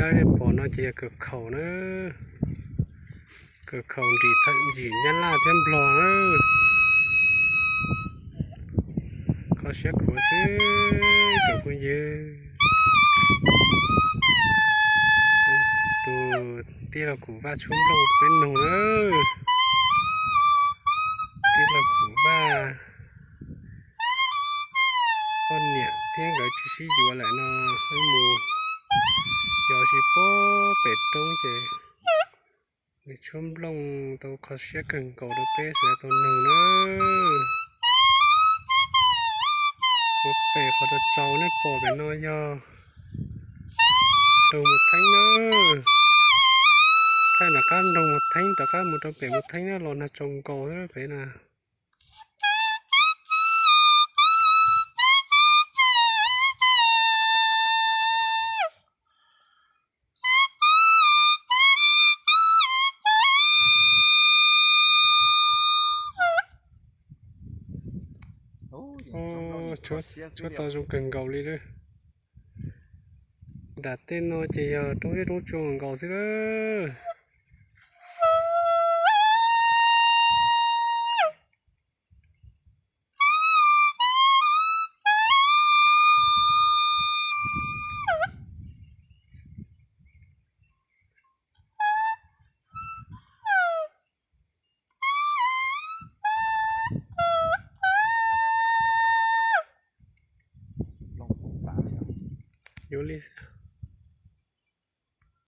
Pom no ces yog kawg khaum na, kawg khaum nrim thawj nrim Nyab Laj thiab Nplog na. Kho siab khuav xwb ib tsoom phooj ywg. Tus tij laug Kum Vaj tshuab nplooj peb noog na. Tij laug Kum Vaj poj niam thiab nkawd tsis sib yuav lawm no, wb mus yos sis puag pem roob ces nws tshuab nplooj tau kho siab kawg nkaus rau peb sawv daws tau noog na. Puag pem qhov tsaus tsaus nej pom pem no yog nroog Mus Theeb na. Thaij nram qab nroog Mus Theeb rov qab mus rau pem Mus Theeb na los nag tsaus nkaus xwb pem na. Tshuab tau zoo kawg nkaus li lawm. Nram tej no ces yog roob zeb roob tsuas nkaus xwb lawm. Yuav li